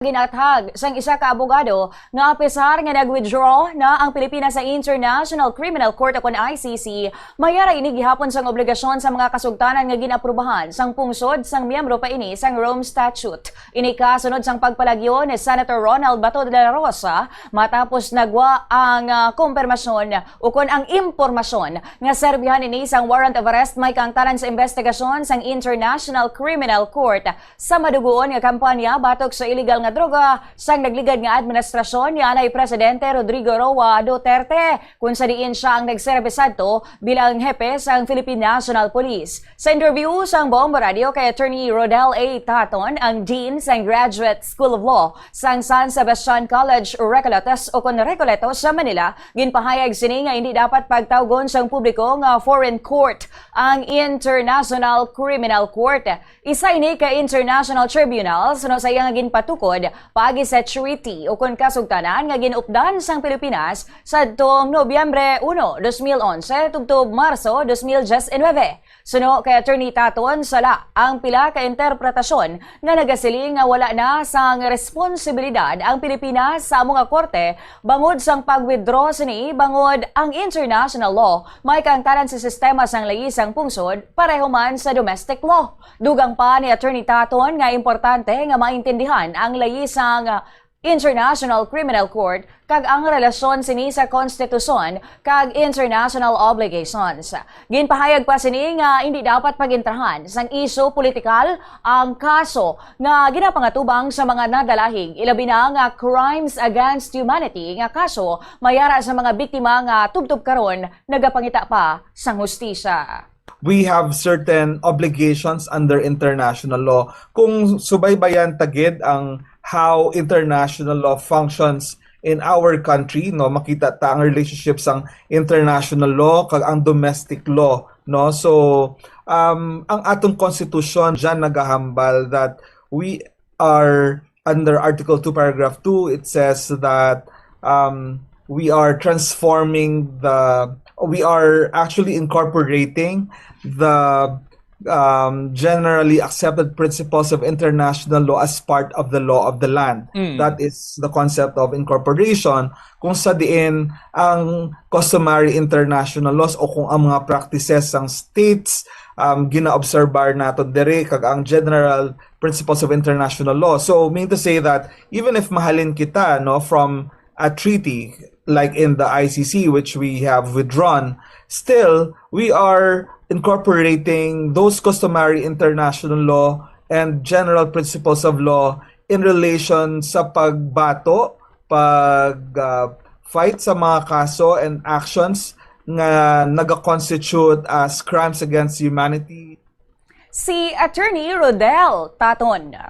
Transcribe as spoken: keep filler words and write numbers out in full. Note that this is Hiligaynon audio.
ginathag sang isa ka abogado nga apisar nga nag-withdraw na ang Pilipinas sa International Criminal Court o kon I C C, mayara ini gihapon sang obligasyon sa mga kasugtanan nga gin-aprubahan sang pungsod sang miyembro pa ini sang Rome Statute. Ini kasunod sang pagpalagyo ni Senator Ronald Bato de la Rosa matapos nagwa ang, ah, kumpirmasyon ukon ang impormasyon nga serbihan ini sang warrant of arrest may kaangtanan sa investigasyon sang International Criminal Court sa madugoon nga kampanya batok sa iligal nga droga sang nagligad nga administrasyon ni anay Presidente Rodrigo Roa Duterte, kung sa diin sia ang nagserbi sadto bilang hepe sang Philippine National Police. Sa interview sang Bombo Radio kay Attorney Rodel A. Taton, ang Dean sang Graduate School of Law sang San Sebastian College, Recoletos, o kon Recoletos sa Manila, ginpahayag sini nga hindi dapat pagtawgon sang publiko nga foreign court ang International Criminal Court. Isa ini ka international tribunal suno sa iya nga ginpatukod paagi sa treaty o kon kasugtanan nga ginupdan sang Pilipinas sadtong Nobyembre uno, dos mil onse, tubtob Marso dos mil diecinuebe. Suno kay Attorney Taton, sala ang pila ka interpretasyon nga nagasiling nga wala na sang responsibilidad ang Pilipinas sa amo nga korte bangod sang pag-withdraw sini, bangod ang international law may kaangtanan sa sistema sang layi sang pungsod pareho man sa domestic law. Dugang pa ni Attorney Taton nga importante nga maintindihan ang layi sang International Criminal Court kag ang relasyon sini sa konstitusyon kag international obligations. Ginpahayag pa sini nga hindi dapat pagintrahan sang isyu politikal ang kaso nga ginapangatubang sa mga nadalahig, ilabi na nga crimes against humanity nga kaso mayara sa mga biktima nga tubtob karon nagapangita pa sang hustisya. We have certain obligations under international law. Kung subaybayan ta gid ang how international law functions in our country, no, makita ta ang relationship sang international law kag ang domestic law, no. So um, ang atong konstitusyon dyan nagahambal that we are under Article two, Paragraph two, it says that um, we are transforming the, we are actually incorporating the um, generally accepted principles of international law as part of the law of the land. Mm. That is the concept of incorporation, kung sa diin ang customary international laws o kung ang mga practices sang states um, ginaobserbar nato diri kag ang general principles of international law. So, mean to say that even if mahalin kita, no, from a treaty like in the I C C, which we have withdrawn, still we are incorporating those customary international law and general principles of law in relation sa pagbato, pag uh, fight sa mga kaso and actions nga nagaconstitute as crimes against humanity. Si Attorney Rodel Taton.